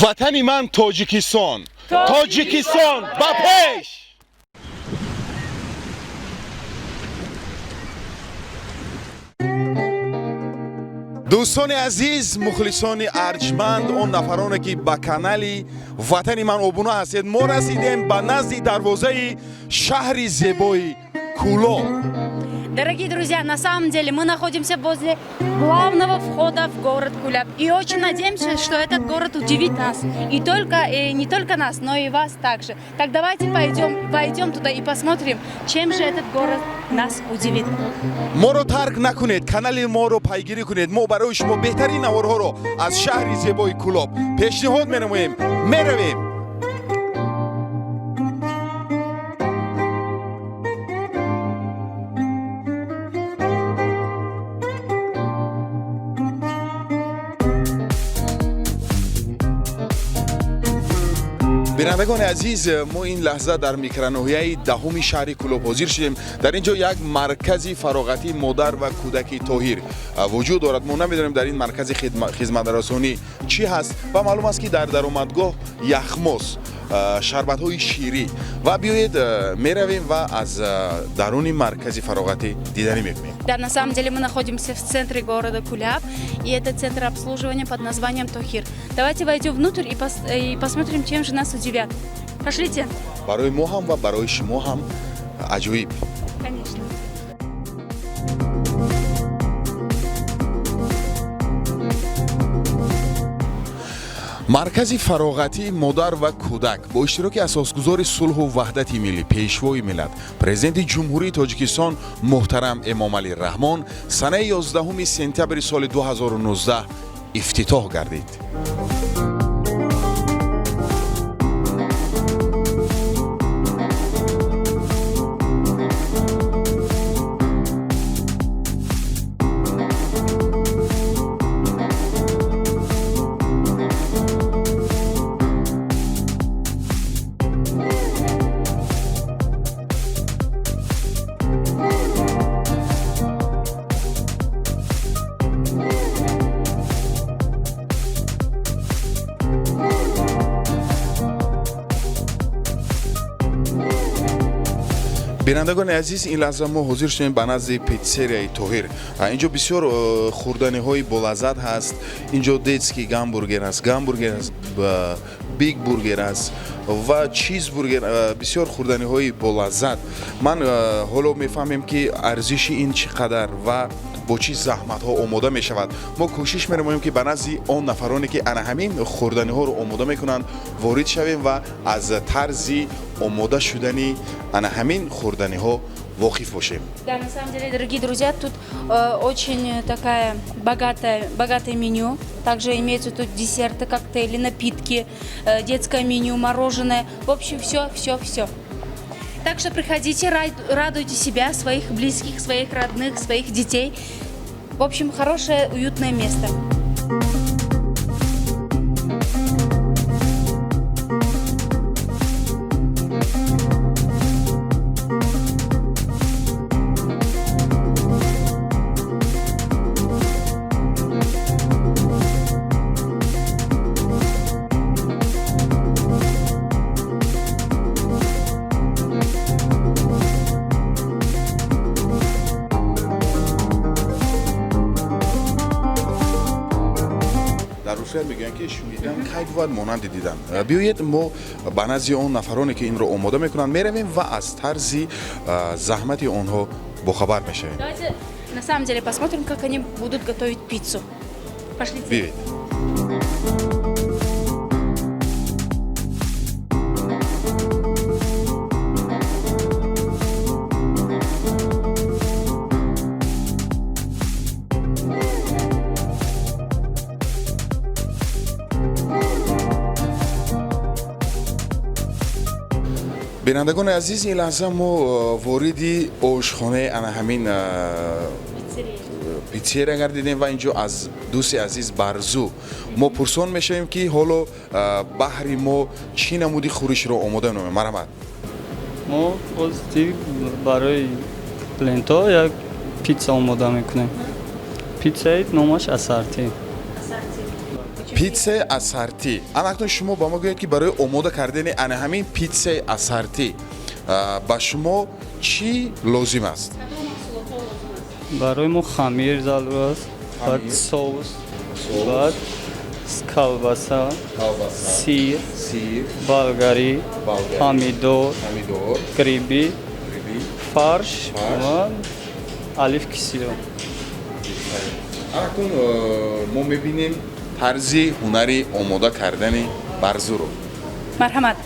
Ватани ман Тоҷикистон, Тоҷикистон ба пеш! Дӯстони азиз, мухлисони арҷманд, он нафароне, ки ба канали Ватани ман обуна ҳастед, мо расидем ба назди дарвозаи шаҳри зебои Кӯлоб. Дорогие друзья, на самом деле мы находимся возле главного входа в город Куляб. И очень надеемся, что этот город удивит нас. И не только нас, но и вас также. Так давайте пойдем, пойдем туда и посмотрим, чем же этот город нас удивит. Моро тарк накунед, канали моро пайгирӣ кунед. Мо барои шумо беҳтарин наворҳоро аз шаҳри зебои Кӯлоб пешниҳод менамоем. Меравем. Бинандагони азиз, мо ин лаҳза дар микроноҳияи 10-уми шаҳри Кӯлоб ҳозир шудем. Дар ин ҷо як маркази фароғатии модар ва кӯдаки Тоҳир вуҷуд дорад. Мо намедонем, дар ин маркази хизматрасонӣ чӣ ҳаст ва маълум аст, ки дар даромадгоҳ яхмоз, шарбатҳои ширӣ. Ва биёед, меравем ва аз даруни маркази фароғатӣ диданӣ мекунем. Да, на самом деле мы находимся в центре города Куляб, и это центр обслуживания под названием Тохир. Давайте войдем внутрь и посмотрим, чем же нас удивят. Пошлите. Барои мо ҳам ва барои шумо ҳам аҷоиб. Конечно. Маркази фароғатии модар ва кӯдак бо иштироки асосгузори сулҳу ваҳдати миллӣ, Пешвои миллат, Президенти Ҷумҳурии Тоҷикистон муҳтарам Эмомалӣ Раҳмон санаи 11 сентябри соли 2019 ифтитоҳ гардид. Бинандагони азиз, ин лаҳза мо ҳозир шудем ба назди питсерияи Тоҳир. Инҷо бисёр хӯрданиҳои болаззат ҳаст. Инҷо детский гамбургер ҳаст, гамбургер ҳаст, биг бургер ҳаст ва чизбургер, бисёр хӯрданиҳои болаззат. Ман ҳоло мефаҳмем, ки арзиши ин чӣ қадар ва бо чӣ заҳматҳо омода мешавад. Мо кӯшиш менамоем, ки ба назди он нафароне, ки ана ҳамин хӯрданиҳоро омода мекунанд, ворид шавем ва аз тарзи омода шудани ана ҳамин хӯрданиҳо воқиф бошем. Да, на самом деле, дорогие друзья, тут очень такая богатое меню. Также имеются тут десерты, коктейли, напитки, детское меню, мороженое. В общем, все, все, все. Так что приходите, радуйте себя, своих близких, своих родных, своих детей. В общем, хорошее, уютное место. Дар русия мегӯянд, ки шунидан кай бувад монанди дидан. Биёед, мо ба назди он нафароне, ки инро омода мекунанд, меравем ва аз тарзи заҳмати онҳо бохабар мешавем. Давайте на самом деле посмотрим, как они будут готовить пиццу. Пошлите. Биёед. Бинандагони азиз, ин лаҳза мо вориди ошхонаи ана ҳамин питсерия гардидем ва инҷо аз дӯсти азиз Барзу мо пурсон мешавем, ки ҳоло баҳри мо чӣ намуди хӯришро омода намоем. Марҳамат. Мо ҳозир барои клиентҳо як пицца омода мекунем. Питсаи номаш ассорти. Пиццаи ассорти. Ана акнун шумо ба мо гӯед, ки барои омода кардани ана ҳамин пиццаи ассорти ба шумо чӣ лозим аст? Барои мо хамир зарур аст, баъд Хамир. Соус, баъд колбаса, сир, сир, болгарӣ, Болгарӣ. Помидор, помидор, гриби, гриби, фарш Фарш. Ва оливки сиёҳ. Акнун мо мебинем тарзи ҳунари омода кардани барзуро. Марҳамат.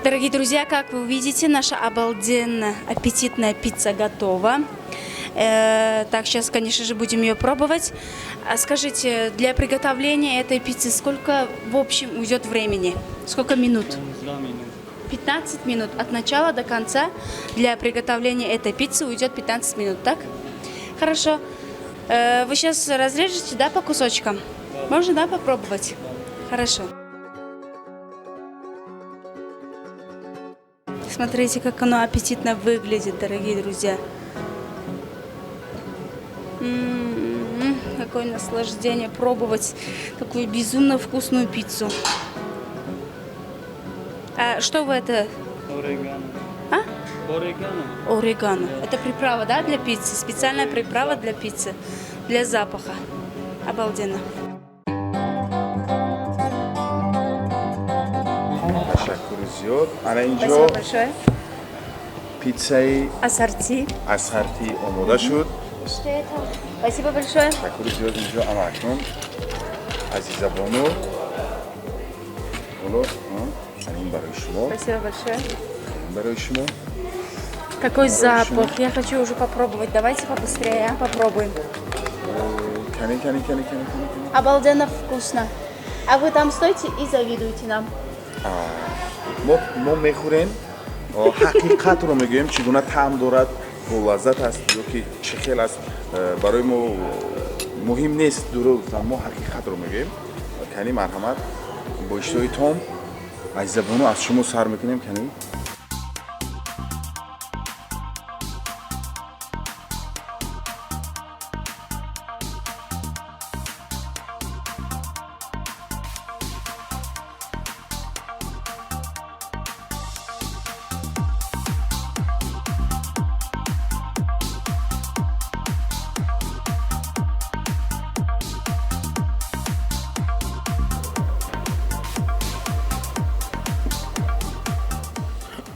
Дорогие друзья, как вы увидите, наша обалденно аппетитная пицца готова. Так, сейчас, конечно же, будем ее пробовать. А скажите, для приготовления этой пиццы сколько в общем уйдет времени? Сколько минут? 15 минут. 15 минут. От начала до конца для приготовления этой пиццы уйдет 15 минут, так? Хорошо. Вы сейчас разрежете, да, по кусочкам? Можно, да, попробовать? Хорошо. Смотрите, как оно аппетитно выглядит, дорогие друзья. М-м-м, какое наслаждение пробовать такую безумно вкусную пиццу. А что вы это? Орегано. А? Орегано. Орегано. Это приправа, да, для пиццы? Специальная приправа для пиццы, для запаха. Обалденно. Ташаккури зиёд. Ана инҷо Спасибо большое. Пиццаи Ассорти. Ассорти омода шуд. Что это? Спасибо большое. Ташаккури зиёд. Инҷо ана акнун Азизабону ҳоло ана ин барои шумо. Спасибо большое. Ин барои шумо. Какой запах. Я хочу уже попробовать. Давайте побыстрее, а? Попробуем. Кани, кани, кани, кани, кани, кани. Обалденно вкусно. А вы там стойте и завидуйте нам. Мо мехӯрем, ҳақиқатро мегӯем, чӣ гуна таъм дорад, бо лаззат аст ё ки чӣ хел аст. Барои мо муҳим нест дурӯғ гуфтан, мо ҳақиқатро мегӯем. Кани, марҳамат, бо иштиҳои том. Азизабону, аз шумо сар мекунем, кани.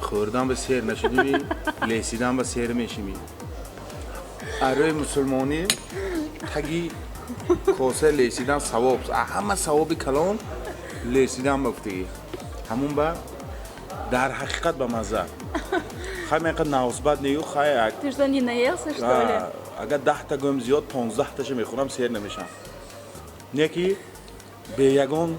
Хӯрдан ба сер нашудими, лесидан ба сер мешими. Арои мусулмонӣ таги коса лесидан савоб, ҳама савоби калон лесидан ба гуфтагӣ. Ҳамун ба дар ҳақиқат ба мазза. Хай, мен қад навсбат нею, хай. Ты что, не наелся, что ли? Агар 10-та гӯем, зиёд 15-таша мехӯрам, сер намешам. Не ки бе ягон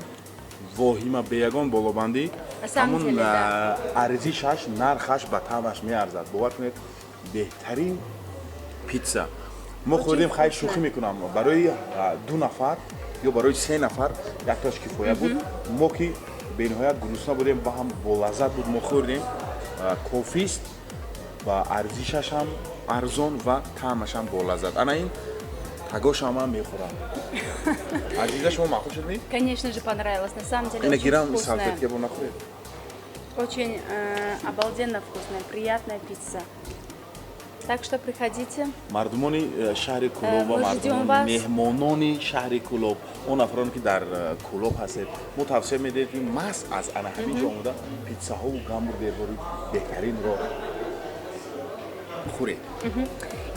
воҳима, бе ягон болобандӣ. На самом Ҳамун деле, да. арзишаш, нархаш ба таъмаш меарзад. Бовар кунед, беҳтарин питса мо хӯрдем. Хай, вкусно. Шӯхӣ мекунам, барои ду нафар ё барои се нафар якташ кифоя буд. Мо ки бениҳоят гурусна будем ва ҳам болаззат буд, мо хӯрдем. Кофист ва арзишаш ҳам арзон ва таъмаш ҳам болаззат. Ана ин тагошам ҳам мехӯрам. Азиза, шумо маъқул шуд, ми? Конечно же, понравилось. На самом деле, Ина очень гирам, вкусная. Салфетка бо нахӯред. Очень обалденно вкусная, приятная пицца. Так что приходите. Мардумони шаҳри Кӯлоб ва Мы ждем мардумони вас. меҳмонони шаҳри Кӯлоб, он нафароне, ки дар Кӯлоб ҳастед, мо тавсия медиҳем, ки маҳз аз ана ҳамин ҷо омода питсаҳову гамбургерҳои беҳтаринро хӯред.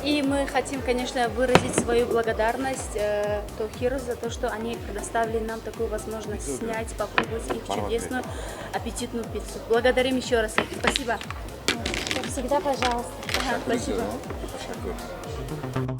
И мы хотим, конечно, выразить свою благодарность Тохиру за то, что они предоставили нам такую возможность снять, попробовать их чудесную, аппетитную пиццу. Благодарим еще раз их. Спасибо. Всегда пожалуйста. Ага, спасибо. Ташаккур.